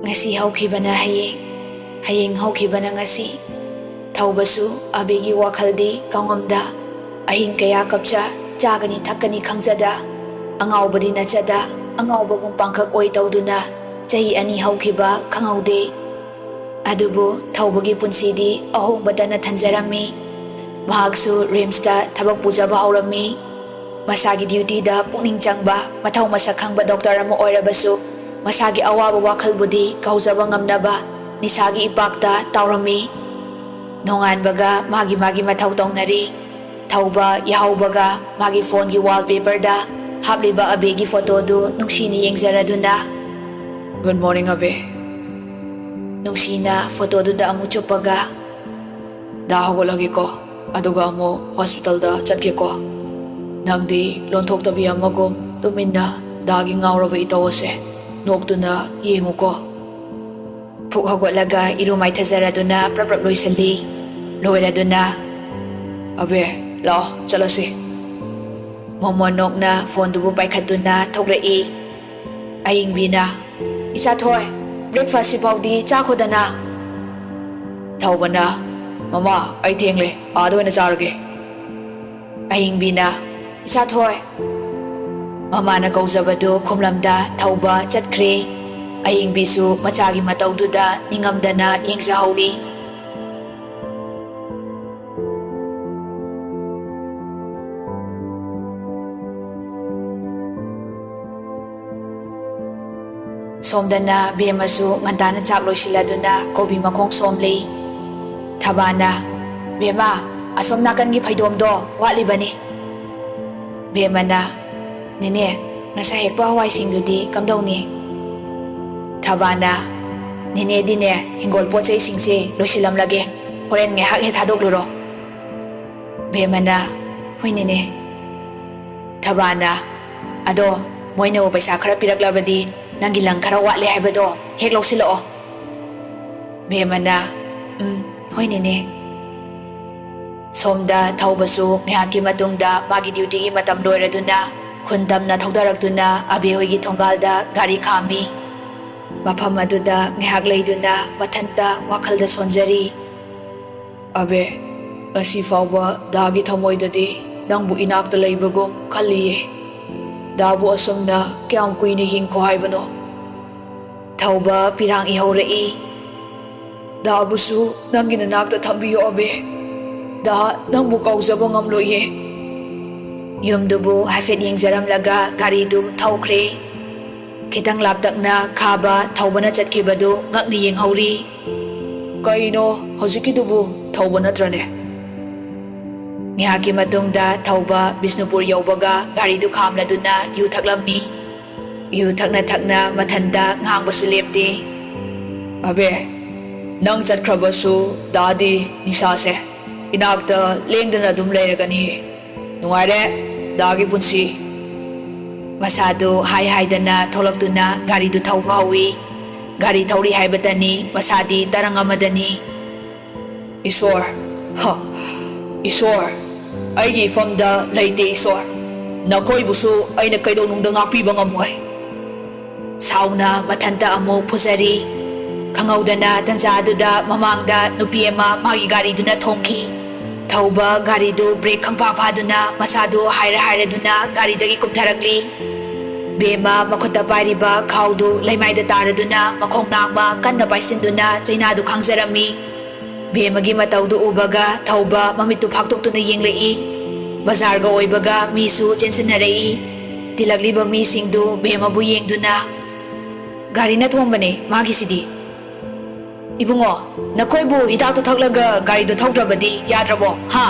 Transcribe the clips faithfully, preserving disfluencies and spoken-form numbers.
ꯉꯁꯤ ꯍꯧꯈꯤꯕꯅ ꯍꯌꯦꯡ, ꯍꯌꯦꯡ ꯍꯧꯈꯤꯕꯅ ꯉꯁꯤ꯫ ꯊꯧꯕꯁꯨ ꯑꯕꯦꯒꯤ ꯋꯥꯈꯜꯗꯤ ꯀꯥꯎꯉꯝꯗ, ꯑꯍꯤꯡ ꯀꯌꯥ ꯀꯞꯆ, ꯆꯥꯒꯅꯤ ꯊꯛꯀꯅꯤ ꯈꯪꯖꯗ, ꯑꯉꯥꯎꯕꯗꯤ ꯅꯠꯆꯗ, ꯑꯉꯥꯎꯕꯒꯨꯝ ꯄꯥꯡꯈꯛ ꯑꯣꯏ ꯇꯧꯗꯨꯅ ꯆꯍꯤ ꯑꯅꯤ ꯍꯧꯈꯤꯕ ꯈꯪꯍꯧꯗꯦ꯫ ꯑꯗꯨꯕꯨ ꯊꯧꯕꯒꯤ ꯄꯨꯟꯁꯤꯗꯤ ꯑꯍꯣꯡꯕꯇꯅ ꯊꯟꯖꯔꯝꯃꯤ꯫ ꯃꯍꯥꯛꯁꯨ ꯔꯤꯝꯁꯇ ꯊꯕꯛ ꯄꯨꯖꯕ ꯍꯧꯔꯝꯃꯤ꯫ ꯃꯁꯥꯒꯤ ꯗ꯭ꯌꯨꯇꯤꯗ ꯄꯨꯛꯅꯤꯡ ꯆꯪꯕ, ꯃꯊꯧ ꯃꯁꯛ ꯈꯪꯕ ꯗꯣꯛꯇꯔ ꯑꯃ ꯑꯣꯏꯔꯕꯁꯨ, ꯃꯁꯥꯒꯤ ꯑꯋꯥꯕ ꯋꯥꯈꯜꯕꯨꯗꯤ ꯀꯥꯎꯖꯕ ꯉꯝꯅꯕ ꯅꯤꯁꯥꯒꯤ ꯏꯄꯥꯛꯇ ꯇꯥꯎꯔꯝꯃꯤ꯫ ꯅꯣꯡꯉꯥꯟꯕꯒ ꯃꯥꯒꯤ ꯃꯥꯒꯤ ꯃꯊꯧ ꯇꯧꯅꯔꯤ꯫ ꯊꯧꯕ ꯌꯥꯍꯧꯕꯒ ꯃꯥꯒꯤ ꯐꯣꯟꯒꯤ ꯋꯥꯜꯄꯦꯄꯔꯗ ꯍꯥꯞꯂꯤꯕ ꯑꯕꯦꯒꯤ ꯐꯣꯇꯣꯗꯨ ꯅꯨꯡꯁꯤꯅ ꯌꯦꯡꯖꯔꯗꯨꯅ, "Good morning, ꯑꯕꯦ꯫" ꯅꯨꯡꯁꯤꯅ ꯐꯣꯇꯣꯗꯨꯗ ꯑꯃꯨꯛ ꯆꯨꯞꯄꯒ, "ꯗꯥ ꯍꯧꯒꯠꯂꯒꯦꯀꯣ, ꯑꯗꯨꯒ ꯑꯃꯨꯛ ꯍꯣꯁꯄꯤꯇꯥꯜꯗ ꯆꯠꯀꯦꯀꯣ꯫ ꯅꯪꯗꯤ ꯂꯣꯟꯊꯣꯛꯇꯕꯤ ꯑꯃꯒꯨꯝ ꯇꯨꯃꯤꯟꯅ ꯗꯥꯒꯤ ꯉꯥꯎꯔꯕ ꯏꯇꯧ ꯑꯁꯦ ꯅꯣꯛꯇꯨꯅ ꯌꯦꯡꯉꯨꯀꯣ꯫" ꯐꯨꯛ ꯍꯧꯒꯠꯂꯒ ꯏꯔꯨ ꯃꯥꯏꯊꯖꯔꯗꯨꯅ ꯄ꯭ꯔꯞ ꯄ꯭ꯔꯞ ꯂꯣꯏꯁꯤꯜꯂꯤ꯫ ꯂꯣꯏꯔꯗꯨꯅ, "ꯑꯕꯦ, ꯂꯥꯛꯑꯣ, ꯆꯠꯂꯁꯤ꯫" ꯃꯣꯃꯣꯟꯅꯣꯛꯅ ꯐꯣꯟꯗꯨꯕꯨ ꯄꯥꯏꯈꯠꯇꯨꯅ ꯊꯣꯛꯂꯛꯏ꯫ ꯑꯌꯤꯡꯕꯤꯅ, "ꯏꯆꯥꯊꯣꯏ, ꯕ꯭ꯔꯦꯛꯐꯥꯁꯁꯤ ꯐꯥꯎꯗꯤ ꯆꯥꯈꯣꯗꯅ꯫" ꯊꯧꯕꯅ, "ꯃꯃꯥ, ꯑꯩ ꯊꯦꯡꯂꯦ, ꯑꯥꯗ ꯑꯣꯏꯅ ꯆꯥꯔꯒꯦ꯫" ꯑꯍꯤꯡꯕꯤꯅ, "ꯏꯆꯥꯊꯣꯏ!" ꯃꯃꯥꯅ ꯀꯧꯖꯕꯗꯨ ꯈꯨꯝꯂꯝꯗ ꯊꯧꯕ ꯆꯠꯈ꯭ꯔꯦ꯫ ꯑꯍꯤꯡꯕꯤꯁꯨ ꯃꯆꯥꯒꯤ ꯃꯇꯧꯗꯨꯗ ꯅꯤꯡꯉꯝꯗꯅ ꯌꯦꯡꯖꯍꯧꯏ꯫ ꯁꯣꯝꯗꯅ ꯕꯦꯝꯃꯁꯨ ꯉꯟꯇꯥꯅ ꯆꯥꯛ ꯂꯣꯏꯁꯤꯜꯂꯗꯨꯅ ꯀꯣꯕꯤ ꯃꯈꯣꯡ ꯁꯣꯝꯂꯤ꯫ ꯊꯕꯥꯅ, "ꯕꯦꯝꯃ, ꯑꯁꯣꯝ ꯅꯥꯀꯟꯒꯤ ꯐꯩꯗꯣꯝꯗꯣ ꯋꯥꯠꯂꯤꯕꯅꯤ꯫" ꯕꯦꯝꯃꯅ, "ꯅꯦꯅꯦ, ꯉꯁꯥꯏ ꯍꯦꯛꯄ ꯍꯋꯥꯏꯁꯤꯡꯗꯨꯗꯤ ꯀꯝꯗꯧꯅꯤ?" ꯊꯕꯥꯅ, "ꯅꯦꯅꯦꯗꯤꯅꯦ, ꯍꯤꯡꯒꯣꯜ ꯄꯣꯠ ꯆꯩꯁꯤꯡꯁꯦ ꯂꯣꯏꯁꯤꯜꯂꯝꯂꯒꯦ, ꯍꯣꯔꯦꯟ ꯉꯥꯏꯍꯥꯛ ꯍꯦꯛ ꯊꯥꯗꯣꯛꯂꯨꯔꯣ꯫" ꯕꯦꯝꯃꯅ, "ꯍꯣꯏ ꯅꯦꯅꯦ꯫" ꯊꯕꯥꯅ, "ꯑꯗꯣ ꯃꯣꯏꯅꯕꯨ ꯄꯩꯁꯥ ꯈꯔ ꯄꯤꯔꯛꯂꯕꯗꯤ ꯅꯪꯒꯤ ꯂꯪ ꯈꯔ ꯋꯥꯠꯂꯦ ꯍꯥꯏꯕꯗꯣ ꯍꯦꯛ ꯂꯧꯁꯤꯜꯂꯛꯑꯣ꯫" ꯕꯦꯝꯃꯅ, "ꯎꯝ, ꯍꯣꯏ ꯅꯦꯅꯦ꯫" ꯁꯣꯝꯗ ꯊꯧꯕꯁꯨ ꯉꯥꯏꯍꯥꯛꯀꯤ ꯃꯇꯨꯡꯗ ꯃꯥꯒꯤ ꯗ꯭ꯌꯨꯇꯤꯒꯤ ꯃꯇꯝ ꯂꯣꯏꯔꯗꯨꯅ ꯈꯨꯟ ꯇꯝꯅ ꯊꯧꯗꯔꯛꯇꯨꯅ ꯑꯕꯦ ꯍꯣꯏꯒꯤ ꯊꯣꯡꯒꯥꯜꯗ ꯒꯥꯔꯤ ꯈꯥꯝꯃꯤ꯫ ꯃꯐꯝ ꯑꯗꯨꯗ ꯉꯥꯏꯍꯥꯛ ꯂꯩꯗꯨꯅ ꯃꯊꯟꯇ ꯋꯥꯈꯜꯗ ꯁꯣꯟꯖꯔꯤ꯫ "ꯑꯕꯦ, ꯉꯁꯤ ꯐꯥꯎꯕ ꯗꯥꯒꯤ ꯊꯃꯣꯏꯗꯗꯤ ꯅꯪꯕꯨ ꯏꯅꯥꯛꯇ ꯂꯩꯕꯒꯨꯝ ꯈꯜꯂꯤꯌꯦ꯫ ꯗꯥꯕꯨ ꯑꯁꯨꯝꯅ ꯀꯌꯥꯝ ꯀꯨꯏꯅ ꯍꯤꯡꯈꯣ ꯍꯥꯏꯕꯅꯣ?" ꯊꯧꯕ ꯄꯤꯔꯥꯡ ꯏꯍꯧꯔꯛꯏ꯫ "ꯗꯥꯕꯨꯁꯨ ꯅꯪꯒꯤ ꯅꯅꯥꯛꯇ ꯊꯝꯕꯤꯌꯣ ꯑꯕꯦ꯫ ꯗꯥ ꯅꯪꯕꯨ ꯀꯥꯎꯖꯕ ꯉꯝꯂꯣꯏꯌꯦ꯫" ꯌꯨꯝꯗꯨꯕꯨ ꯍꯥꯏꯐꯦꯠ ꯌꯦꯡꯖꯔꯝꯂꯒ ꯒꯥꯔꯤꯗꯨ ꯊꯧꯈ꯭ꯔꯦ꯫ ꯈꯤꯇꯪ ꯂꯥꯞꯇꯛꯅ ꯈꯥꯕ ꯊꯧꯕꯅ ꯆꯠꯈꯤꯕꯗꯨ ꯉꯛꯅ ꯌꯦꯡꯍꯧꯔꯤ꯫ "ꯀꯩꯅꯣ ꯍꯧꯖꯤꯛꯀꯤꯗꯨꯕꯨ ꯊꯧꯕ ꯅꯠꯇ꯭ꯔꯅꯦ?" ꯉꯥꯏꯍꯥꯛꯀꯤ ꯃꯇꯨꯡꯗ ꯊꯧꯕ ꯕꯤꯁꯅꯨꯄꯨꯔ ꯌꯧꯕꯒ ꯒꯥꯔꯤꯗꯨ ꯈꯥꯝꯂꯗꯨꯅ ꯌꯨ ꯊꯛꯂꯝꯃꯤ꯫ ꯌꯨ ꯊꯛꯅ ꯊꯛꯅ ꯃꯊꯟꯇ ꯉꯥꯡꯕꯁꯨ ꯂꯦꯞꯇꯦ꯫ "ꯑꯕꯦ, ꯅꯪ ꯆꯠꯈ꯭ꯔꯕꯁꯨ ꯗꯥꯗꯤ ꯅꯤꯁꯥꯁꯦ ꯏꯅꯥꯛꯇ ꯂꯦꯡꯗꯅ ꯑꯗꯨꯝ ꯂꯩꯔꯒꯅꯤ꯫ ꯅꯨꯡꯉꯥꯏꯔꯦ ꯗꯥꯒꯤ ꯄꯨꯟꯁꯤ꯫" ꯃꯁꯥꯗꯨ ꯍꯥꯏ ꯍꯥꯏꯗꯅ ꯊꯣꯛꯂꯛꯇꯨꯅ ꯒꯥꯔꯤꯗꯨ ꯊꯧꯕ ꯍꯧꯏ꯫ ꯒꯥꯔꯤ ꯊꯧꯔꯤ ꯍꯥꯏꯕꯇꯅꯤ, ꯃꯁꯥꯗꯤ ꯇꯔꯪ ꯑꯃꯗꯅꯤ꯫ "ꯏꯁꯣꯔ, ꯍ, ꯏꯁꯣꯔ, ꯑꯩꯒꯤ ꯏꯐꯝꯗ ꯂꯩꯇꯦ ꯏꯁꯣꯔ꯫ ꯅꯈꯣꯏꯕꯨꯁꯨ ꯑꯩꯅ ꯀꯩꯗꯧꯅꯨꯡꯗ ꯉꯥꯛꯄꯤꯕ ꯉꯝꯃꯣꯏ꯫" ꯁꯥꯎꯅ ꯃꯊꯟꯇ ꯑꯃꯨꯛ ꯐꯨꯖꯔꯤ꯫ ꯈꯪꯍꯧꯗꯅ ꯇꯟꯖꯥ ꯑꯗꯨꯗ ꯃꯃꯥꯡꯗ ꯅꯨꯄꯤ ꯑꯃ ꯃꯥꯒꯤ ꯒꯥꯔꯤꯗꯨꯅ ꯊꯣꯝꯈꯤ꯫ ꯊꯧꯕ ꯒꯥꯔꯤꯗꯨ ꯕ꯭ꯔꯦꯛ ꯈꯪꯐꯥ ꯐꯥꯗꯨꯅ ꯃꯁꯥꯗꯨ ꯍꯥꯏꯔ ꯍꯥꯏꯔꯗꯨꯅ ꯒꯥꯔꯤꯗꯒꯤ ꯀꯨꯝꯊꯔꯛꯂꯤ꯫ ꯕꯦꯝꯃ ꯃꯈꯨꯠꯇ ꯄꯥꯏꯔꯤꯕ ꯈꯥꯎꯗꯨ ꯂꯩꯃꯥꯏꯗ ꯇꯥꯔꯗꯨꯅ ꯃꯈꯣꯡ ꯅꯥꯝꯃ ꯀꯟꯅ ꯄꯥꯏꯁꯤꯟꯗꯨꯅ ꯆꯩꯅꯥꯗꯨ ꯈꯥꯡꯖꯔꯝꯃꯤ꯫ ꯕꯦꯝꯃꯒꯤ ꯃꯇꯧꯗꯨ ꯎꯕꯒ ꯊꯧꯕ ꯃꯃꯤꯠꯇꯨ ꯐꯥꯛꯇꯣꯛꯇꯨꯅ ꯌꯦꯡꯂꯛꯏ꯫ ꯕꯖꯥꯔꯒ ꯑꯣꯏꯕꯒ ꯃꯤꯁꯨ ꯆꯦꯟꯁꯤꯟꯅꯔꯛꯏ꯫ ꯇꯤꯜꯂꯛꯂꯤꯕ ꯃꯤꯁꯤꯡꯗꯨ ꯕꯦꯝꯃꯕꯨ ꯌꯦꯡꯗꯨꯅ, "ꯒꯥꯔꯤꯅ ꯊꯣꯝꯕꯅꯦ ꯃꯥꯒꯤꯁꯤꯗꯤ꯫" "ꯏꯕꯨꯡꯉꯣ, ꯅꯈꯣꯏꯕꯨ ꯍꯤꯗꯥꯛꯇꯨ ꯊꯛꯂꯒ ꯒꯥꯔꯤꯗꯨ ꯊꯧꯗ꯭ꯔꯕꯗꯤ ꯌꯥꯗ꯭ꯔꯕꯣ, ꯍꯥ?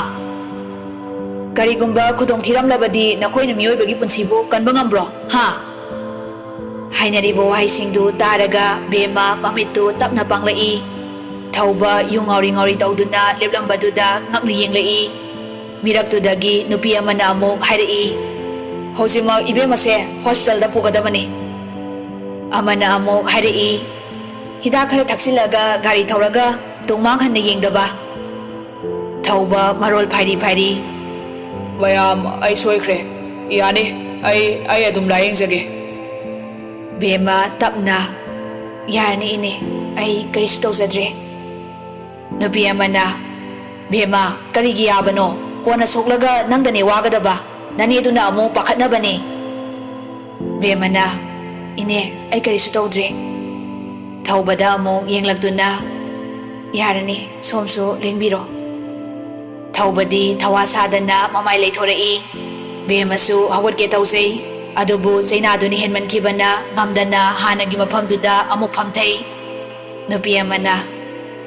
ꯀꯔꯤꯒꯨꯝꯕ ꯈꯨꯗꯣꯡ ꯊꯤꯔꯝꯂꯕꯗꯤ ꯅꯈꯣꯏꯅ ꯃꯤꯑꯣꯏꯕꯒꯤ ꯄꯨꯟꯁꯤꯕꯨ ꯀꯟꯕ ꯉꯝꯕ꯭ꯔꯣ, ꯍꯥ?" ꯍꯥꯏꯅꯔꯤꯕ ꯋꯥꯍꯩꯁꯤꯡꯗꯨ ꯇꯥꯔꯒ ꯕꯦꯝꯃ ꯃꯃꯤꯠꯇꯨ ꯇꯞꯅ ꯄꯥꯡꯂꯛꯏ꯫ ꯊꯧꯕ ꯌꯨ ꯉꯥꯎꯔꯤ ꯉꯥꯎꯔꯤ ꯇꯧꯗꯨꯅ ꯂꯦꯞꯂꯝꯕꯗꯨꯗ ꯉꯛꯅ ꯌꯦꯡꯂꯛꯏ꯫ ꯃꯤꯔꯛꯇꯨꯗꯒꯤ ꯅꯨꯄꯤ ꯑꯃꯅ ꯑꯃꯨꯛ ꯍꯥꯏꯔꯛꯏ, "ꯍꯧꯖꯤꯛꯃꯛ ꯏꯕꯦꯝꯃꯁꯦ ꯍꯣꯁꯄꯤꯇꯥꯜꯗ ꯄꯨꯒꯗꯕꯅꯤ꯫" ꯑꯃꯅ ꯑꯃꯨꯛ ꯍꯥꯏꯔꯛꯏ, "ꯍꯤꯗꯥꯛ ꯈꯔ ꯊꯛꯆꯤꯜꯂꯒ ꯒꯥꯔꯤ ꯊꯧꯔꯒ ꯇꯨꯡ ꯃꯥꯡ ꯍꯟꯅ ꯌꯦꯡꯗꯕ꯫" ꯊꯧꯕ ꯃꯔꯣꯜ ꯐꯥꯏꯔꯤ ꯐꯥꯏꯔꯤ, "ꯃꯌꯥꯝ, ꯑꯩ ꯁꯣꯏꯈ꯭ꯔꯦ꯫ ꯌꯥꯅꯤ, ꯑꯩ, ꯑꯩ ꯑꯗꯨꯝ ꯂꯥꯌꯦꯡꯖꯒꯦ꯫" ꯕꯦꯝꯃ ꯇꯞꯅ, "ꯌꯥꯔꯅꯤ ꯏꯅꯦ, ꯑꯩ ꯀꯔꯤꯁꯨ ꯇꯧꯖꯗ꯭ꯔꯦ"꯫ ꯅꯨꯄꯤ ꯑꯃꯅ, "ꯕꯦꯝꯃ, ꯀꯔꯤꯒꯤ ꯌꯥꯕꯅꯣ? ꯀꯣꯟꯅ ꯁꯣꯛꯂꯒ ꯅꯪꯗꯅꯦ ꯋꯥꯒꯗꯕ, ꯅꯅꯦꯗꯨꯅ ꯑꯃꯨꯛ ꯄꯥꯈꯠꯅꯕꯅꯦ"꯫ ꯕꯦꯝꯃꯅ, "ꯏꯅꯦ, ꯑꯩ ꯀꯔꯤꯁꯨ ꯇꯧꯗ꯭ꯔꯦ"꯫ ꯊꯧꯕꯗ ꯑꯃꯨꯛ ꯌꯦꯡꯂꯛꯇꯨꯅ, "ꯌꯥꯔꯅꯤ, ꯁꯣꯝꯁꯨ ꯂꯦꯡꯕꯤꯔꯣ"꯫ ꯊꯧꯕꯗꯤ ꯊꯋꯥ ꯁꯥꯗꯅ ꯃꯃꯥꯏ ꯂꯩꯊꯣꯔꯛꯏ꯫ ꯕꯦꯝꯃꯁꯨ ꯍꯧꯒꯠꯀꯦ ꯇꯧꯖꯩ, ꯑꯗꯨꯕꯨ ꯆꯩꯅꯥꯗꯨꯅ ꯍꯦꯟꯃꯟꯈꯤꯕꯅ ꯉꯝꯗꯅ ꯍꯥꯟꯅꯒꯤ ꯃꯐꯝꯗꯨꯗ ꯑꯃꯨꯛ ꯐꯝꯊꯩ꯫ ꯅꯨꯄꯤ ꯑꯃꯅ,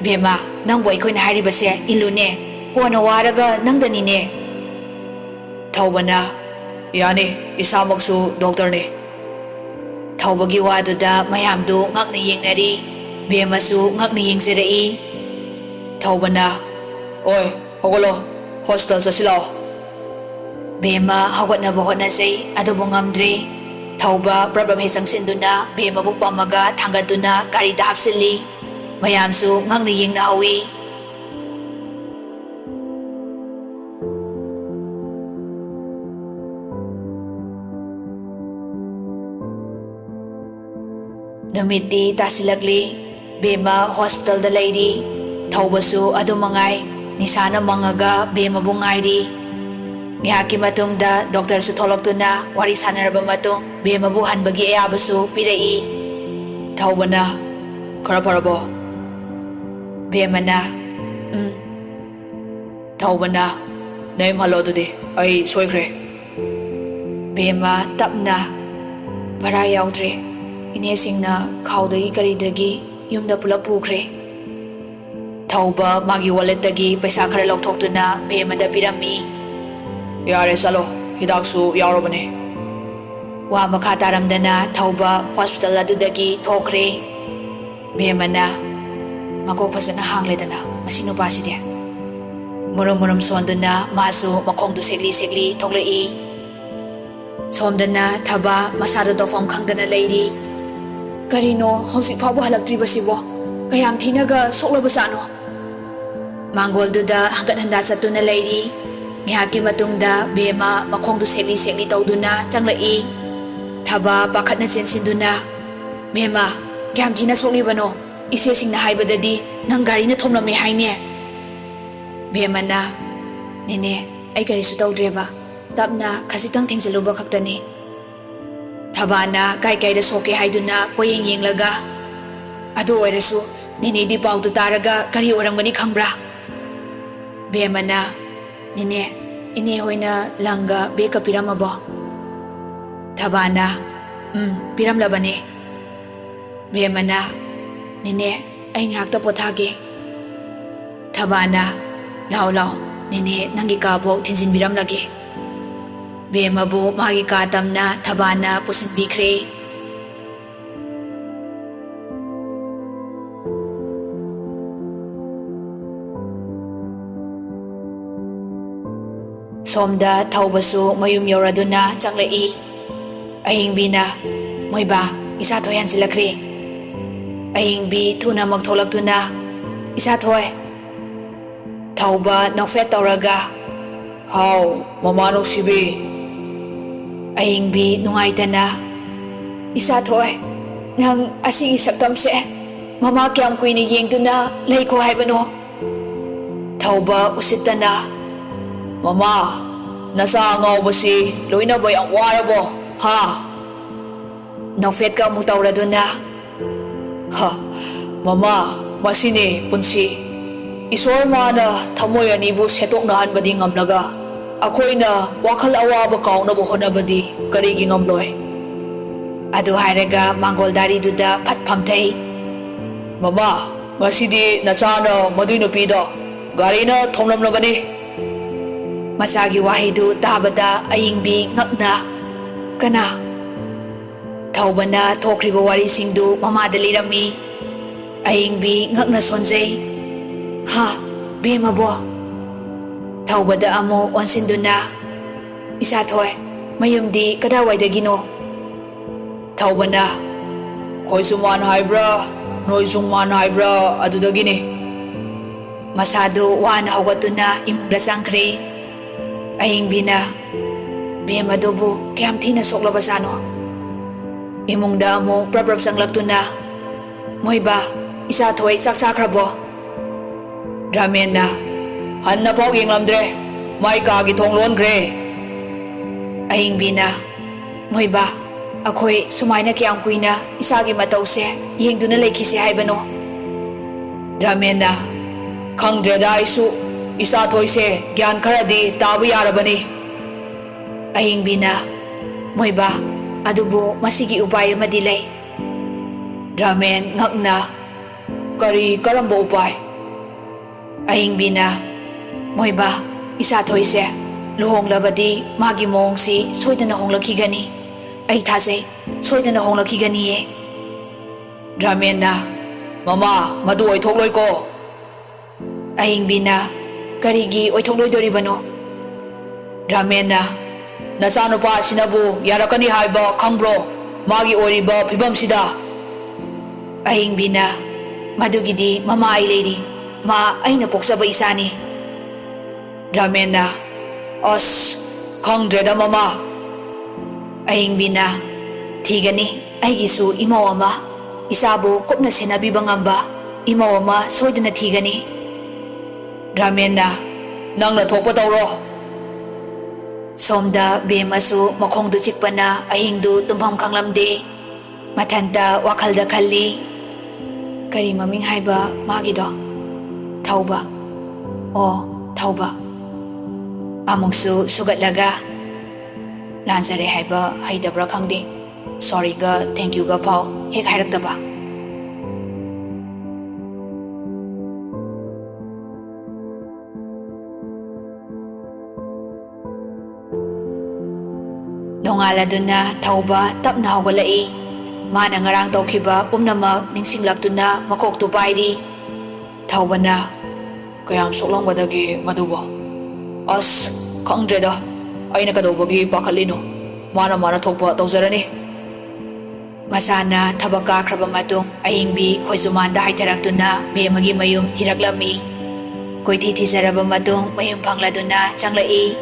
"ꯕꯦꯝꯃ, ꯅꯪꯕꯨ ꯑꯩꯈꯣꯏꯅ ꯍꯥꯏꯔꯤꯕꯁꯦ ꯏꯜꯂꯨꯅꯦ, ꯀꯣꯟꯅ ꯋꯥꯔꯒ ꯅꯪꯗꯅꯤꯅꯦ"꯫ ꯊꯧꯕꯅ, "ꯌꯥꯅꯤ, ꯏꯁꯥꯃꯛꯁꯨ ꯗꯣꯛꯇꯔꯅꯤ"꯫ ꯊꯧꯕꯒꯤ ꯋꯥꯗꯨꯗ ꯃꯌꯥꯝꯗꯨ ꯉꯛꯅ ꯌꯦꯡꯅꯔꯤ꯫ ꯕꯦꯝꯃꯁꯨ ꯉꯛꯅ ꯌꯦꯡꯖꯔꯛꯏ꯫ ꯊꯧꯕꯅ, "ꯑꯣꯏ, ꯍꯧꯒꯠꯂꯣ, ꯍꯣꯁꯄꯤꯇꯥꯜ ꯆꯠꯁꯤ ꯂꯥꯛꯑꯣ"꯫ ꯕꯦꯝꯃ ꯍꯧꯒꯠꯅꯕ ꯍꯣꯠꯅꯖꯩ, ꯑꯗꯨꯕꯨ ꯉꯝꯗ꯭ꯔꯦ꯫ ꯊꯧꯕ ꯄ꯭ꯔꯞ ꯄ꯭ꯔꯞ ꯍꯦꯛ ꯆꯪꯁꯤꯟꯗꯨꯅ ꯕꯦꯝꯃꯕꯨ ꯄꯝꯃꯒ ꯊꯥꯡꯒꯠꯇꯨꯅ ꯒꯥꯔꯤꯗ ꯍꯥꯞꯆꯤꯜꯂꯤ꯫ ꯃꯌꯥꯝꯁꯨ ꯉꯛꯅ ꯌꯦꯡꯅꯍꯧꯏ꯫ ꯅꯨꯃꯤꯠꯇꯤ ꯇꯥꯁꯤꯜꯂꯛꯂꯤ꯫ ꯕꯦꯝꯃ ꯍꯣꯁꯄꯤꯇꯥꯜꯗ ꯂꯩꯔꯤ꯫ ꯊꯧꯕꯁꯨ ꯑꯗꯨ ꯃꯉꯥꯏ, ꯅꯤꯁꯥꯅ ꯃꯪꯉꯒ ꯕꯦꯝꯃꯕꯨ ꯉꯥꯏꯔꯤ꯫ ꯉꯥꯏꯍꯥꯛꯀꯤ ꯃꯇꯨꯡꯗ ꯗꯣꯛꯇꯔꯁꯨ ꯊꯣꯛꯂꯛꯇꯨꯅ ꯋꯥꯔꯤ ꯁꯥꯟꯅꯔꯕ ꯃꯇꯨꯡ ꯕꯦꯝꯃꯕꯨ ꯍꯟꯕꯒꯤ ꯑꯌꯥꯕꯁꯨ ꯄꯤꯔꯛꯏ꯫ ꯊꯧꯕꯅ, "ꯈꯔ ꯐꯔꯕꯣ?" ꯕꯦꯝꯃꯅ, "ꯎꯝ"꯫ ꯊꯧꯕꯅ, "ꯅꯌꯨꯝ ꯍꯜꯂꯣ ꯑꯗꯨꯗꯤ, ꯑꯩ ꯁꯣꯏꯈ꯭ꯔꯦ"꯫ ꯕꯦꯝꯃ ꯇꯞꯅ, "ꯚꯔꯥ ꯌꯥꯎꯗ꯭ꯔꯦ꯫ ꯏꯅꯦꯁꯤꯡꯅ ꯈꯥꯎꯗꯒꯤ ꯀꯔꯤꯗꯒꯤ ꯌꯨꯝꯗ ꯄꯨꯂꯞ ꯄꯨꯈ꯭ꯔꯦ"꯫ ꯊꯧꯕ ꯃꯥꯒꯤ ꯋꯥꯂꯦꯠꯇꯒꯤ ꯄꯩꯁꯥ ꯈꯔ ꯂꯧꯊꯣꯛꯇꯨꯅ ꯕꯦꯝꯃꯗ ꯄꯤꯔꯝꯃꯤ꯫ "ꯌꯥꯔꯦ, ꯆꯠꯂꯣ, ꯍꯤꯗꯥꯛꯁꯨ ꯌꯥꯎꯔꯕꯅꯦ"꯫ ꯋꯥ ꯃꯈꯥ ꯇꯥꯔꯝꯗꯅ ꯊꯧꯕ ꯍꯣꯁꯄꯤꯇꯥꯜ ꯑꯗꯨꯗꯒꯤ ꯊꯣꯛꯈ꯭ꯔꯦ꯫ ꯕꯦꯝꯃꯅ, "ꯃꯀꯣꯛ ꯐꯖꯅ ꯍꯥꯡꯂꯦꯗꯅ ꯃꯁꯤ ꯅꯨꯄꯥꯁꯤꯗꯤ"꯫ ꯃꯨꯔꯨꯝ ꯃꯨꯔꯨꯝ ꯁꯣꯟꯗꯨꯅ ꯃꯥꯁꯨ ꯃꯈꯣꯡꯗꯨ ꯁꯦꯛꯂꯤ ꯁꯦꯛꯂꯤ ꯊꯣꯛꯂꯛꯏ꯫ ꯁꯣꯝꯗꯅ ꯊꯕꯥ ꯃꯁꯥꯗ ꯇꯧꯐꯝ ꯈꯪꯗꯅ ꯂꯩꯔꯤ꯫ "ꯀꯔꯤꯅꯣ ꯍꯧꯖꯤꯛ ꯐꯥꯎꯕ ꯍꯜꯂꯛꯇ꯭ꯔꯤꯕꯁꯤꯕꯣ? ꯀꯌꯥꯝ ꯊꯤꯅꯒ ꯁꯣꯛꯂꯕꯖꯥꯠꯅꯣ?" ꯃꯥꯡꯒꯣꯜꯗꯨꯗ ꯍꯪꯒꯠ ꯍꯟꯗꯥ ꯆꯠꯇꯨꯅ ꯂꯩꯔꯤ꯫ ꯉꯥꯏꯍꯥꯛꯀꯤ ꯃꯇꯨꯡꯗ ꯕꯦꯝꯃ ꯃꯈꯣꯡꯗꯨ ꯁꯦꯛꯂꯤ ꯁꯦꯛꯂꯤ ꯇꯧꯗꯨꯅ ꯆꯪꯂꯛꯏ꯫ ꯊꯕꯥ ꯄꯥꯈꯠꯅ ꯆꯦꯟꯁꯤꯟꯗꯨꯅ, "ꯕꯦꯝꯃ, "ꯀꯌꯥꯝ ꯊꯤꯅ ꯁꯣꯛꯂꯤꯕꯅꯣ? ꯏꯆꯦꯁꯤꯡꯅ ꯍꯥꯏꯕꯗꯗꯤ ꯅꯪ ꯒꯥꯔꯤꯅ ꯊꯣꯝꯂꯝꯃꯦ ꯍꯥꯏꯅꯦ?" ꯕꯦꯝꯃꯅ, "ꯅꯦꯅꯦ, ꯑꯩ ꯀꯔꯤꯁꯨ ꯇꯧꯗ꯭ꯔꯦꯕ꯫ ꯇꯞꯅ ꯈꯖꯤꯛꯇꯪ ꯊꯦꯡꯖꯤꯜꯂꯨꯕ ꯈꯛꯇꯅꯤ"꯫ ꯊꯕꯥꯅ ꯀꯥꯏ ꯀꯥꯏꯗ ꯁꯣꯛꯀꯦ ꯍꯥꯏꯗꯨꯅ ꯀꯣꯏꯌꯦꯡ ꯌꯦꯡꯂꯒ, "ꯑꯗꯨ ꯑꯣꯏꯔꯁꯨ ꯅꯦꯅꯦꯗꯤ ꯄꯥꯎꯗꯨ ꯇꯥꯔꯒ ꯀꯔꯤ ꯑꯣꯏꯔꯝꯒꯅꯤ ꯈꯪꯕ꯭ꯔꯥ?" ꯕꯦꯝꯃꯅ, "ꯅꯦꯅꯦ, ꯏꯅꯦ ꯍꯣꯏꯅ ꯂꯪꯒ ꯕꯦꯒꯀ ꯄꯤꯔꯝꯃꯕꯣ?" ꯊꯕꯥꯅ, "ꯎꯝ, ꯄꯤꯔꯝꯂꯕꯅꯦ"꯫ ꯕꯦꯝꯃꯅ, "ꯅꯦꯅꯦ, ꯑꯩ ꯉꯥꯏꯍꯥꯛꯇ ꯄꯣꯊꯥꯒꯦ"꯫ ꯊꯕꯥꯅ, "ꯂꯥꯎ, ꯂꯥꯎ, ꯅꯦꯅꯦ ꯅꯪꯒꯤ ꯀꯥꯐꯥꯎ ꯊꯤꯟꯖꯤꯟꯕꯤꯔꯝꯂꯒꯦ"꯫ ꯕꯦꯝꯃꯕꯨ ꯃꯥꯒꯤ ꯀꯥ ꯇꯝꯅ ꯊꯕꯥꯅ ꯄꯨꯁꯤꯟꯕꯤꯈ꯭ꯔꯦ꯫ ꯁꯣꯝꯗ ꯊꯧꯕꯁꯨ ꯃꯌꯨꯝ ꯌꯧꯔꯗꯨꯅ ꯆꯪꯂꯛꯏ꯫ ꯑꯍꯤꯡꯕꯤꯅ, "ꯃꯣꯏꯕꯥ, ꯏꯆꯥ ꯊꯣꯏ ꯍꯟꯖꯤꯜꯂꯛꯈ꯭ꯔꯦ"꯫ ꯑꯍꯤꯡꯕꯤ ꯊꯨꯅꯃꯛ ꯊꯣꯛꯂꯛꯇꯨꯅ, "ꯏꯆꯥ ꯊꯣꯏ"꯫ ꯊꯧꯕ ꯅꯣꯛꯐꯦꯠ ꯇꯧꯔꯒ, "ꯍꯥꯎ, ꯃꯃꯥ ꯅꯨꯡꯁꯤꯕꯤ"꯫ ꯑꯍꯤꯡꯕꯤ ꯅꯨꯡꯉꯥꯏꯇꯅ, "ꯏꯆꯥ ꯊꯣꯏ, ꯅꯪ ꯑꯁꯤꯒꯤ ꯁꯛꯇꯝꯁꯦ ꯃꯃꯥ ꯀꯌꯥꯝ ꯀꯨꯏꯅ ꯌꯦꯡꯗꯨꯅ ꯂꯩꯈꯣ ꯍꯥꯏꯕꯅꯣ?" ꯊꯧꯕ ꯎꯁꯤꯠꯇꯅ, "ꯃꯃꯥ, ꯅꯆꯥ ꯑꯉꯥꯎꯕꯁꯤ ꯂꯣꯏꯅꯕ ꯌꯥꯝ ꯋꯥꯔꯕꯣ, ꯍꯥ?" ꯅꯣꯛꯐꯦꯠꯀ ꯑꯃꯨꯛ ꯇꯧꯔꯗꯨꯅ, "ꯍ, ꯃꯃꯥ, ꯃꯁꯤꯅꯤ ꯄꯨꯟꯁꯤ꯫ ꯏꯁꯣꯔ ꯃꯥꯅ ꯊꯃꯣꯏ ꯑꯅꯤꯕꯨ ꯁꯦꯠꯇꯣꯛꯅꯍꯟꯕꯗꯤ ꯉꯝꯂꯒ, ꯑꯩꯈꯣꯏꯅ ꯋꯥꯈꯜ ꯑꯋꯥꯕ ꯀꯥꯎꯅꯕ ꯍꯣꯠꯅꯕꯗꯤ ꯀꯔꯤꯒꯤ ꯉꯝꯂꯣꯏ?" ꯑꯗꯨ ꯍꯥꯏꯔꯒ ꯃꯥꯡꯒꯣꯜ ꯗꯥꯔꯤꯗꯨꯗ ꯐꯠ ꯐꯝꯊꯩ꯫ "ꯃꯃꯥ, ꯉꯁꯤꯗꯤ ꯅꯆꯥꯅ ꯃꯗꯨꯏ ꯅꯨꯄꯤꯗꯣ ꯒꯥꯔꯤꯅ ꯊꯣꯝꯂꯝꯂꯕꯅꯤ"꯫ ꯃꯆꯥꯒꯤ ꯋꯥꯍꯩꯗꯨ ꯇꯥꯕꯗ ꯑꯌꯤꯡꯕꯤ ꯉꯛꯅ, "ꯀꯅꯥ?" ꯊꯧꯕꯅ ꯊꯣꯛꯈ꯭ꯔꯤꯕ ꯋꯥꯔꯤꯁꯤꯡꯗꯨ ꯃꯃꯥꯗ ꯂꯤꯔꯝꯃꯤ꯫ ꯑꯌꯤꯡꯕꯤ ꯉꯛꯅ ꯁꯣꯟꯖꯩ꯫ "ꯍꯥ, ꯕꯦꯝꯃꯕꯣ?" ꯊꯧꯕꯗ ꯑꯃꯨꯛ ꯑꯣꯟꯁꯤꯟꯗꯨꯅ, "ꯏꯆꯥ ꯊꯣꯏ, ꯃꯌꯨꯝꯗꯤ ꯀꯗꯥꯏꯋꯥꯏꯗꯒꯤꯅꯣ?" ꯊꯧꯕꯅ, "ꯈꯣꯏꯖꯨꯃꯥꯟ ꯍꯥꯏꯕ꯭ꯔꯥ, ꯅꯣꯏꯖꯨꯡꯃꯥꯟ ꯍꯥꯏꯕ꯭ꯔꯥ, ꯑꯗꯨꯗꯒꯤꯅꯤ"꯫ ꯃꯁꯥꯗꯨ ꯋꯥꯅ ꯍꯧꯒꯠꯇꯨꯅ ꯏꯃꯨꯡꯗ ꯆꯪꯈ꯭ꯔꯦ꯫ ꯑꯍꯤꯡꯕꯤꯅ, "ꯕꯦꯝ ꯑꯗꯨꯕꯨ ꯀꯌꯥꯝ ꯊꯤꯅ ꯁꯣꯛꯂꯕꯖꯥꯠꯅꯣ?" ꯏꯃꯨꯡꯗ ꯑꯃꯨꯛ ꯄ꯭ꯔꯞ ꯄ꯭ꯔꯞ ꯆꯪꯂꯛꯇꯨꯅ, "ꯃꯣꯏꯕꯥ, ꯏꯆꯥ ꯊꯣꯏ ꯆꯥꯛ ꯆꯥꯈ꯭ꯔꯕꯣ?" ꯔꯥꯃꯦꯟꯅ, "ꯍꯟꯅ ꯐꯥꯎ ꯌꯦꯡꯂꯝꯗ꯭ꯔꯦ, ꯃꯥꯏ ꯀꯥꯒꯤ ꯊꯣꯡ ꯂꯣꯟꯈ꯭ꯔꯦ꯫" ꯑꯍꯤꯡꯕꯤꯅ, "ꯃꯣꯏꯕꯥ, ꯑꯩꯈꯣꯏ ꯁꯨꯃꯥꯏꯅ ꯀꯌꯥꯝ ꯀꯨꯏꯅ ꯏꯆꯥꯒꯤ ꯃꯇꯧꯁꯦ ꯌꯦꯡꯗꯨꯅ ꯂꯩꯈꯤꯁꯦ ꯍꯥꯏꯕꯅꯣ?" ꯔꯥꯃꯦꯟꯅ, "ꯈꯪꯗ꯭ꯔꯦꯗ ꯑꯩꯁꯨ, ꯏꯆꯥ ꯊꯣꯏꯁꯦ ꯒ꯭ꯌꯥꯟ ꯈꯔꯗꯤ ꯇꯥꯕ ꯌꯥꯔꯕꯅꯤ꯫" ꯑꯍꯤꯡꯕꯤꯅ, "ꯃꯣꯏꯕꯥ, ꯑꯗꯨꯕꯨ ꯃꯁꯤꯒꯤ ꯎꯄꯥꯏ ꯑꯃꯗꯤ ꯂꯩ꯫" ꯔꯥꯃꯦꯟ ꯉꯛꯅ, "ꯀꯔꯤ, ꯀꯔꯝꯕ ꯎꯄꯥꯏ?" ꯑꯍꯤꯡꯕꯤꯅ, "ꯃꯣꯏꯕꯥ, ꯏꯆꯥ ꯊꯣꯏꯁꯦ ꯂꯨꯍꯣꯡꯂꯕꯗꯤ ꯃꯥꯒꯤ ꯃꯑꯣꯡꯁꯤ ꯁꯣꯏꯗꯅ ꯍꯣꯡꯂꯛꯈꯤꯒꯅꯤ꯫ ꯑꯩ ꯊꯥꯖꯩ, ꯁꯣꯏꯗꯅ ꯍꯣꯡꯂꯛꯈꯤꯒꯅꯤꯌꯦ꯫" ꯔꯥꯃꯦꯟꯅ, "ꯃꯃꯥ, ꯃꯗꯨ ꯑꯣꯏꯊꯣꯛꯂꯣꯏꯀꯣ꯫" ꯑꯍꯤꯡꯕꯤꯅ, "ꯀꯔꯤꯒꯤ ꯑꯣꯏꯊꯣꯛꯂꯣꯏꯗꯣꯔꯤꯕꯅꯣ?" ꯔꯥꯃꯦꯟꯅ, "ꯅꯆꯥꯅꯨꯄꯥ ꯑꯁꯤꯅꯕꯨ ꯌꯥꯔꯛꯀꯅꯤ ꯍꯥꯏꯕ ꯈꯪꯕ꯭ꯔꯣ, ꯃꯥꯒꯤ ꯑꯣꯏꯔꯤꯕ ꯐꯤꯕꯝꯁꯤꯗ?" ꯑꯍꯤꯡꯕꯤꯅ, "ꯃꯗꯨꯒꯤꯗꯤ ꯃꯃꯥ ꯑꯩ ꯂꯩꯔꯤ꯫ ꯃꯥ ꯑꯩꯅ ꯄꯣꯛꯆꯕ ꯏꯆꯥꯅꯤ꯫" ꯔꯥꯃꯦꯟꯅ, "ꯑꯁ, ꯈꯪꯗ꯭ꯔꯦꯗ ꯃꯃꯥ꯫" ꯑꯍꯤꯡꯕꯤꯅ, "ꯊꯤꯒꯅꯤ, ꯑꯩꯒꯤꯁꯨ ꯏꯃꯧ ꯑꯃ, ꯏꯆꯥꯕꯨ ꯀꯨꯞꯅ ꯁꯦꯟꯅꯕꯤꯕ ꯉꯝꯕ ꯏꯃꯧ ꯑꯃ ꯁꯣꯏꯗꯅ ꯊꯤꯒꯅꯤ꯫" ꯔꯥꯃꯦꯟꯅ, "ꯅꯪꯅ ꯊꯣꯛꯄ ꯇꯧꯔꯣ꯫" ꯁꯣꯝꯗ ꯕꯦꯝꯃꯁꯨ ꯃꯈꯣꯡꯗꯨ ꯆꯤꯛꯄꯅ ꯑꯍꯤꯡꯗꯨ ꯇꯨꯝꯐꯝ ꯈꯪꯂꯝꯗꯦ꯫ ꯃꯊꯟꯇ ꯋꯥꯈꯜꯗ ꯈꯜꯂꯤ, "ꯀꯔꯤ ꯃꯃꯤꯡ ꯍꯥꯏꯕ ꯃꯥꯒꯤꯗꯣ? ꯊꯧꯕ꯫ ꯑꯣ, ꯊꯧꯕ꯫" ꯑꯃꯨꯛꯁꯨ ꯁꯨꯒꯠꯂꯒ, "ꯂꯥꯟꯖꯔꯦ ꯍꯥꯏꯕ ꯍꯩꯇꯕ꯭ꯔꯥ ꯈꯪꯗꯦ, ꯁꯣꯔꯤꯒ ꯊꯦꯡꯀ꯭ꯌꯨꯒ ꯐꯥꯎ ꯍꯦꯛ ꯍꯥꯏꯔꯛꯇꯕ꯫" ꯅꯣꯡꯉꯥꯜꯂꯗꯨꯅ ꯊꯧꯕ ꯇꯞꯅ ꯍꯧꯒꯠꯂꯛꯏ꯫ ꯃꯥꯅ ꯉꯔꯥꯡ ꯇꯧꯈꯤꯕ ꯄꯨꯝꯅꯃꯛ ꯅꯤꯡꯁꯤꯡꯂꯛꯇꯨꯅ ꯃꯀꯣꯛꯇꯨ ꯄꯥꯏꯔꯤ꯫ ꯊꯧꯕꯅ, "ꯀꯌꯥꯝ ꯁꯣꯛꯂꯝꯒꯗꯒꯦ ꯃꯗꯨꯕꯣ? ꯑꯁ, ꯈꯪꯗ꯭ꯔꯦꯗ, ꯑꯩꯅ ꯀꯩꯗꯧꯕꯒꯤ ꯄꯥꯈꯠꯂꯤꯅꯣ? ꯃꯥꯅ ꯃꯥꯅ ꯊꯣꯛꯄ ꯇꯧꯖꯔꯅꯤ꯫" ꯃꯁꯥꯅ ꯊꯕꯛ ꯀꯥꯈ꯭ꯔꯕ ꯃꯇꯨꯡ, ꯑꯍꯤꯡꯕꯤ ꯈꯣꯏꯖꯨꯃꯥꯟꯗ ꯍꯥꯏꯊꯔꯛꯇꯨꯅ ꯕꯦꯝꯃꯒꯤ ꯃꯌꯨꯝ ꯊꯤꯔꯛꯂꯝꯃꯤ꯫ ꯀꯣꯏꯊꯤ ꯊꯤꯖꯔꯕ ꯃꯇꯨꯡ, ꯃꯌꯨꯝ ꯐꯪꯂꯗꯨꯅ ꯆꯪꯂꯛꯏ꯫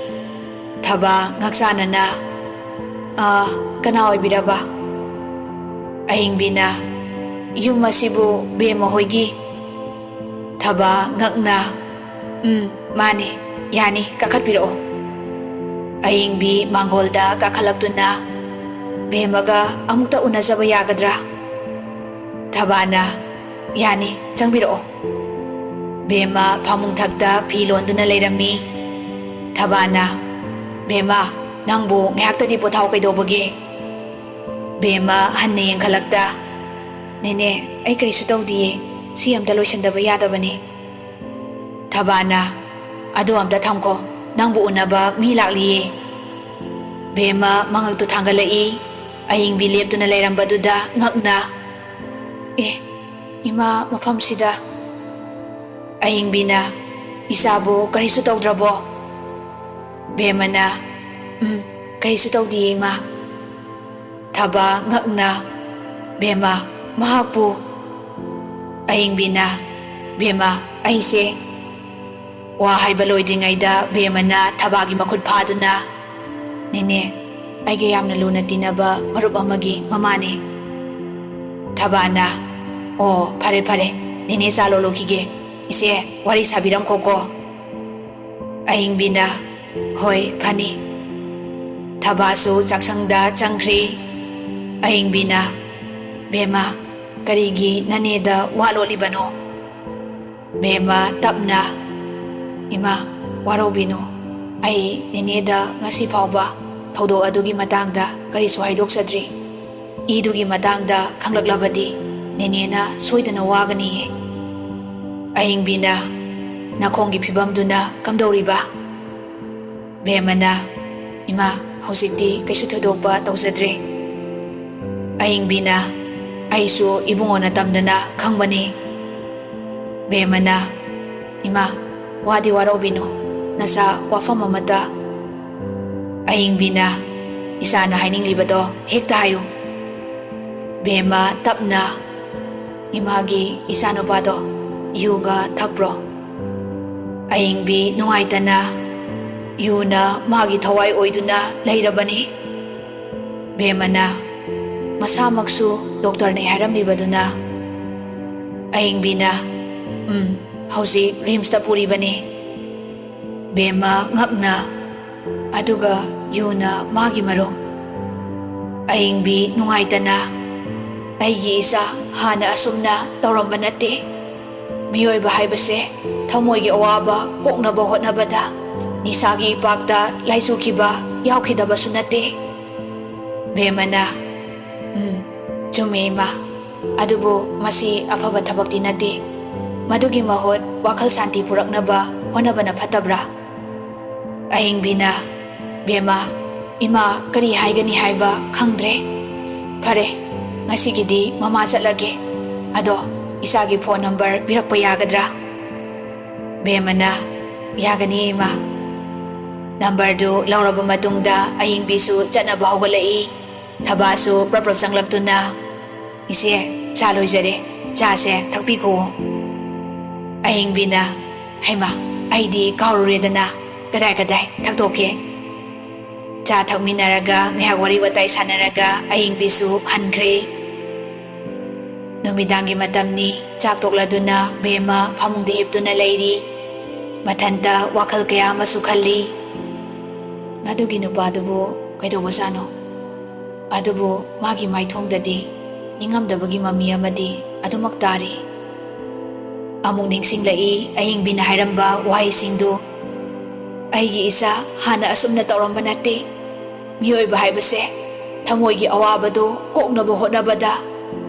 ꯊꯕ ꯉꯛꯆꯥꯅꯅ, "ꯑ, ꯀꯅꯥ ꯑꯣꯏꯕꯤꯔꯕ?" ꯑꯍꯤꯡꯕꯤꯅ, ꯌꯨꯝ ꯑꯁꯤꯕꯨ ꯕꯦꯝꯃ ꯍꯣꯏꯒꯤ? ꯊꯕꯥ ꯉꯛꯅ, "ꯎꯝ, ꯃꯥꯅꯤ, ꯌꯥꯅꯤ, ꯀꯥꯈꯠꯄꯤꯔꯛꯑꯣ꯫" ꯑꯌꯤꯡꯕꯤ ꯃꯥꯡꯒꯣꯜꯗ ꯀꯥꯈꯠꯂꯛꯇꯨꯅ, "ꯕꯦꯝꯃꯒ ꯑꯃꯨꯛꯇ ꯎꯅꯖꯕ ꯌꯥꯒꯗ꯭ꯔꯥ?" ꯊꯕꯥꯅ, "ꯌꯥꯅꯤ, ꯆꯪꯕꯤꯔꯛꯑꯣ꯫" ꯕꯦꯝꯃ ꯐꯃꯨꯡ ꯊꯛꯇ ꯐꯤ ꯂꯣꯟꯗꯨꯅ ꯂꯩꯔꯝꯃꯤ꯫ ꯊꯕꯥꯅ, "ꯕꯦꯝꯃ, ꯅꯪꯕꯨ ꯉꯥꯏꯍꯥꯛꯇꯗꯤ ꯄꯣꯊꯥꯎ, ꯀꯩꯗꯧꯕꯒꯦ?" ꯕꯦꯝꯃ ꯍꯟꯅ ꯌꯦꯡꯈꯠꯂꯛꯇ, "ꯅꯦꯅꯦ, ꯑꯩ ꯀꯔꯤꯁꯨ ꯇꯧꯗꯤꯌꯦ꯫ ꯁꯤ ꯑꯝꯇ ꯂꯣꯏꯁꯤꯟꯗꯕ ꯌꯥꯗꯕꯅꯤ꯫" ꯊꯕꯥꯅ, "ꯑꯗꯨ ꯑꯝꯇ ꯊꯝꯈꯣ, ꯅꯪꯕꯨ ꯎꯅꯕ ꯃꯤ ꯂꯥꯛꯂꯤꯌꯦ꯫" ꯕꯦꯝꯃ ꯃꯉꯛꯇꯨ ꯊꯥꯡꯒꯠꯂꯛꯏ꯫ ꯑꯌꯤꯡꯕꯤ ꯂꯦꯞꯇꯨꯅ ꯂꯩꯔꯝꯕꯗꯨꯗ ꯉꯛꯅ, "ꯑꯦ, ꯏꯃꯥ, ꯃꯐꯝꯁꯤꯗ?" ꯑꯌꯤꯡꯕꯤꯅ, "ꯏꯆꯥꯕꯨ ꯀꯔꯤꯁꯨ ꯇꯧꯗ꯭ꯔꯕꯣ?" ꯕꯦꯝꯃꯅ, "ꯎꯝ, ꯀꯔꯤꯁꯨ ꯇꯧꯗꯤꯌꯦ, ꯏꯃꯥ꯫" ꯊꯕꯥ ꯉꯛꯅ, "ꯕꯦꯝꯃ, ꯃꯍꯥꯛꯄꯨ?" ꯑꯌꯤꯡꯕꯤꯅ, "ꯕꯦꯝꯃ, ꯑꯩꯁꯦ꯫" ꯋꯥ ꯍꯥꯏꯕ ꯂꯣꯏꯗ꯭ꯔꯤꯉꯩꯗ ꯕꯦꯝꯃꯅ ꯊꯕꯥꯒꯤ ꯃꯈꯨꯠ ꯐꯥꯗꯨꯅ, "ꯅꯦꯅꯦ, ꯑꯩꯒ ꯌꯥꯝꯅ ꯂꯨꯅ ꯇꯤꯟꯅꯕ ꯃꯔꯨꯞ ꯑꯃꯒꯤ ꯃꯃꯥꯅꯦ꯫" ꯊꯕꯥꯅ, "ꯑꯣ, ꯐꯔꯦ, ꯐꯔꯦ, ꯅꯦꯅꯦ ꯆꯥ ꯂꯣꯜꯂꯨꯈꯤꯒꯦ꯫ ꯏꯆꯦ, ꯋꯥꯔꯤ ꯁꯥꯕꯤꯔꯝꯈꯣꯀꯣ꯫" ꯑꯌꯤꯡꯕꯤꯅ, "ꯍꯣꯏ, ꯐꯅꯤ꯫" ꯊꯕꯥꯁꯨ ꯆꯥꯛꯁꯪꯗ ꯆꯪꯈ꯭ꯔꯦ꯫ ꯑꯌꯤꯡꯕꯤꯅ, "ꯕꯦꯝꯃ, ꯀꯔꯤꯒꯤ ꯅꯅꯦꯗ ꯋꯥ ꯂꯣꯠꯂꯤꯕꯅꯣ?" ꯕꯦꯝꯃ ꯇꯞꯅ, "ꯏꯃꯥ, ꯋꯥꯔꯧꯕꯤꯅꯨ꯫ ꯑꯩ ꯅꯦꯅꯦꯗ ꯉꯁꯤ ꯐꯥꯎꯕ ꯊꯧꯗꯣꯛ ꯑꯗꯨꯒꯤ ꯃꯇꯥꯡꯗ ꯀꯔꯤꯁꯨ ꯍꯥꯏꯗꯣꯛꯆꯗ꯭ꯔꯤ꯫ ꯏꯗꯨꯒꯤ ꯃꯇꯥꯡꯗ ꯈꯪꯂꯛꯂꯕꯗꯤ ꯅꯦꯅꯦꯅ ꯁꯣꯏꯗꯅ ꯋꯥꯒꯅꯤꯌꯦ꯫" ꯑꯌꯤꯡꯕꯤꯅ, "ꯅꯈꯣꯡꯒꯤ ꯐꯤꯕꯝꯗꯨꯅ ꯀꯝꯗꯧꯔꯤꯕ?" ꯕꯦꯝꯃꯅ, "ꯏꯃꯥ, ꯍꯧꯖꯤꯛꯇꯤ ꯀꯩꯁꯨ ꯊꯣꯏꯗꯣꯛꯄ ꯇꯧꯖꯗ꯭ꯔꯦ꯫" ꯑꯌꯤꯡꯕꯤꯅ, "ꯑꯩꯁꯨ ꯏꯕꯨꯡꯉꯣꯅ ꯇꯝꯗꯅ ꯈꯪꯕꯅꯤ꯫" ꯕꯦꯝꯃꯅ, "ꯏꯃꯥ, ꯋꯥꯗꯤ ꯋꯥꯔꯧꯕꯤꯅꯨ, ꯅꯆꯥ ꯋꯥꯐꯝ ꯑꯃꯠꯇ꯫" ꯑꯌꯤꯡꯕꯤꯅ, "ꯏꯆꯥꯅ ꯍꯥꯏꯅꯤꯡꯂꯤꯕꯗꯣ ꯍꯦꯛꯇ ꯍꯥꯏꯌꯨ꯫" ꯕꯦꯝꯃ ꯇꯞꯅ, "ꯏꯃꯥꯒꯤ ꯏꯆꯥꯅꯨꯄꯥꯗꯣ ꯌꯨꯒ ꯊꯛꯄ꯭ꯔꯣ?" ꯑꯌꯤꯡꯕꯤ ꯅꯨꯡꯉꯥꯏꯇꯅ, "ꯌꯨꯅ ꯃꯥꯒꯤ ꯊꯋꯥꯏ ꯑꯣꯏꯗꯨꯅ ꯂꯩꯔꯕꯅꯤ꯫" ꯕꯦꯝꯃꯅ, "ꯃꯁꯥꯃꯛꯁꯨ ꯗꯣꯛꯇꯔꯅ ꯍꯥꯏꯔꯝꯂꯤꯕꯗꯨꯅ ꯑꯌꯤꯡꯕꯤꯅ, "ꯎꯝ, ꯍꯧꯖꯤꯛ ꯔꯤꯝꯁꯇ ꯄꯨꯔꯤꯕꯅꯤ꯫" ꯕꯦꯝꯃ ꯉꯛꯅ, "ꯑꯗꯨꯒ ꯌꯨꯅ ꯃꯥꯒꯤ ꯃꯔꯨꯞ?" ꯑꯌꯤꯡꯕꯤ ꯅꯨꯡꯉꯥꯏꯇꯅ, "ꯑꯩꯒꯤ ꯏꯆꯥ ꯍꯥꯟꯅ ꯑꯁꯨꯝꯅ ꯇꯧꯔꯝꯕ ꯅꯠꯇꯦ꯫ ꯃꯤꯑꯣꯏꯕ ꯍꯥꯏꯕꯁꯦ ꯊꯃꯣꯏꯒꯤ ꯑꯋꯥꯕ ꯀꯣꯛꯅꯕ ꯍꯣꯠꯅꯕꯗ ꯅꯤꯁꯥꯒꯤ ꯏꯄꯥꯛꯇ ꯂꯥꯏꯆꯨꯈꯤꯕ ꯌꯥꯎꯈꯤꯗꯕꯁꯨ ꯅꯠꯇꯦ꯫" ꯕꯦꯝꯃꯅ, "ꯎꯝ, ꯆꯨꯝꯃꯦ ꯏꯃꯥ꯫ ꯑꯗꯨꯕꯨ ꯃꯁꯤ ꯑꯐꯕ ꯊꯕꯛꯇꯤ ꯅꯠꯇꯦ꯫ ꯃꯗꯨꯒꯤ ꯃꯍꯨꯠ ꯋꯥꯈꯜ ꯁꯥꯟꯇꯤ ꯄꯨꯔꯛꯅꯕ ꯍꯣꯠꯅꯕꯅ ꯐꯠꯇꯕ꯭ꯔꯥ?" ꯑꯍꯤꯡꯕꯤꯅ, "ꯕꯦꯝꯃ, ꯏꯃꯥ ꯀꯔꯤ ꯍꯥꯏꯒꯅꯤ ꯍꯥꯏꯕ ꯈꯪꯗ꯭ꯔꯦ꯫ ꯐꯔꯦ, ꯉꯁꯤꯒꯤꯗꯤ ꯃꯃꯥ ꯆꯠꯂꯒꯦ꯫ ꯑꯗꯣ ꯏꯆꯥꯒꯤ ꯐꯣꯟ ꯅꯝꯕꯔ ꯄꯤꯔꯛꯄ ꯌꯥꯒꯗ꯭ꯔꯥ?" ꯕꯦꯝꯃꯅ, "ꯌꯥꯒꯅꯤ ꯏꯃꯥ꯫" ꯅꯝꯕꯔꯗꯨ ꯂꯧꯔꯕ ꯃꯇꯨꯡꯗ ꯑꯍꯤꯡꯕꯤꯁꯨ ꯆꯠꯅꯕ ꯍꯧꯒꯠꯂꯛꯏ꯫ ꯊꯕꯥꯁꯨ ꯄ꯭ꯔꯞ ꯄ꯭ꯔꯞ ꯆꯪꯂꯛꯇꯨꯅ, "ꯏꯆꯦ, ꯆꯥ ꯂꯣꯏꯖꯔꯦ꯫ ꯆꯥꯁꯦ ꯊꯛꯄꯤꯈꯣ꯫" ꯑꯍꯤꯡꯕꯤꯅ, "ꯍꯩꯃꯥ, ꯑꯩꯗꯤ ꯀꯥꯎꯔꯨꯔꯦꯗꯅ꯫ ꯀꯗꯥꯏ ꯀꯗꯥꯏ ꯊꯛꯇꯣꯛꯀꯦ꯫" ꯆꯥ ꯊꯛꯃꯤꯟꯅꯔꯒ ꯉꯥꯏꯍꯥꯛ ꯋꯥꯔꯤ ꯋꯥꯇꯥꯏ ꯁꯥꯟꯅꯔꯒ ꯑꯍꯤꯡꯕꯤꯁꯨ ꯍꯟꯈ꯭ꯔꯦ꯫ ꯅꯨꯃꯤꯗꯥꯡꯒꯤ ꯃꯇꯝꯅꯤ꯫ ꯆꯥꯛ ꯇꯣꯛꯂꯗꯨꯅ ꯕꯦꯝꯃ ꯐꯃꯨꯡꯗ ꯍꯤꯞꯇꯨꯅ ꯂꯩꯔꯤ꯫ ꯃꯊꯟꯇ ꯋꯥꯈꯜ ꯀꯌꯥ ꯑꯃꯁꯨ ꯈꯜꯂꯤ꯫ ꯃꯗꯨꯒꯤ ꯅꯨꯄꯥꯗꯨꯕꯨ ꯀꯩꯗꯧꯕꯖꯥꯠꯅꯣ? ꯑꯗꯨꯕꯨ ꯃꯥꯒꯤ ꯃꯥꯏꯊꯣꯡꯗꯗꯤ ꯅꯤꯡꯉꯝꯗꯕꯒꯤ ꯃꯃꯤ ꯑꯃꯗꯤ ꯑꯗꯨꯃꯛ ꯇꯥꯔꯤ꯫ ꯑꯃꯨꯛ ꯅꯤꯡꯁꯤꯡꯂꯛꯏ ꯑꯍꯤꯡꯕꯤꯅ ꯍꯥꯏꯔꯝꯕ ꯋꯥꯍꯩꯁꯤꯡꯗꯨ, "ꯑꯩꯒꯤ ꯏꯆꯥ ꯍꯥꯟꯅ ꯑꯁꯨꯝꯅ ꯇꯧꯔꯝꯕ ꯅꯠꯇꯦ꯫ ꯃꯤꯑꯣꯏꯕ ꯍꯥꯏꯕꯁꯦ ꯊꯃꯣꯏꯒꯤ ꯑꯋꯥꯕꯗꯨ ꯀꯣꯛꯅꯕ ꯍꯣꯠꯅꯕꯗ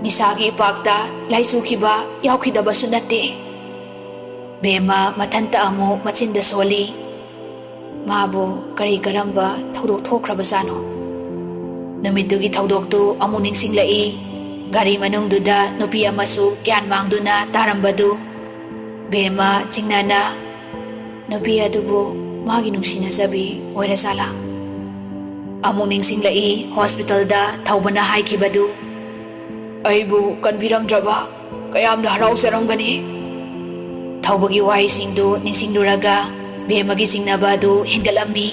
ꯅꯤꯁꯥꯒꯤ ꯏꯄꯥꯛꯇ ꯂꯥꯏꯆꯨꯈꯤꯕ ꯌꯥꯎꯈꯤꯗꯕꯁꯨ ꯅꯠꯇꯦ꯫" ꯕꯦꯝꯃ ꯃꯊꯟꯇ ꯑꯃꯨꯛ ꯃꯆꯤꯟꯗ ꯁꯣꯜꯂꯤ꯫ ꯃꯥꯕꯨ ꯀꯔꯤ ꯀꯔꯝꯕ ꯊꯧꯗꯣꯛ ꯊꯣꯛꯈ꯭ꯔꯕꯖꯥꯠꯅꯣ? ꯅꯨꯃꯤꯠꯇꯨꯒꯤ ꯊꯧꯗꯣꯛꯇꯨ ꯑꯃꯨꯛ ꯅꯤꯡꯁꯤꯡꯂꯛꯏ꯫ ꯒꯥꯔꯤ ꯃꯅꯨꯡꯗꯨꯗ ꯅꯨꯄꯤ ꯑꯃꯁꯨ ꯒ꯭ꯌꯥꯟ ꯃꯥꯡꯗꯨꯅ ꯇꯥꯔꯝꯕꯗꯨ꯫ ꯕꯦꯝꯃ ꯆꯤꯡꯅꯅ, "ꯅꯨꯄꯤ ꯑꯗꯨꯕꯨ ꯃꯥꯒꯤ ꯅꯨꯡꯁꯤꯅꯖꯕꯤ ꯑꯣꯏꯔꯖꯥꯠꯂꯥ?" ꯑꯃꯨꯛ ꯅꯤꯡꯁꯤꯡꯂꯛꯏ ꯍꯣꯁꯄꯤꯇꯥꯜꯗ ꯊꯧꯕꯅ ꯍꯥꯏꯈꯤꯕꯗꯨ, "ꯑꯩꯕꯨ ꯀꯟꯕꯤꯔꯝꯗ꯭ꯔꯕ ꯀꯌꯥꯝꯅ ꯍꯔꯥꯎꯖꯔꯝꯒꯅꯤ!" ꯊꯧꯕꯒꯤ ꯋꯥꯍꯩꯁꯤꯡꯗꯨ ꯅꯤꯡꯁꯤꯡꯂꯨꯔꯒ ꯕꯦꯝꯃꯒꯤ ꯆꯤꯡꯅꯕ ꯑꯗꯨ ꯍꯦꯟꯒꯠꯂꯝꯃꯤ꯫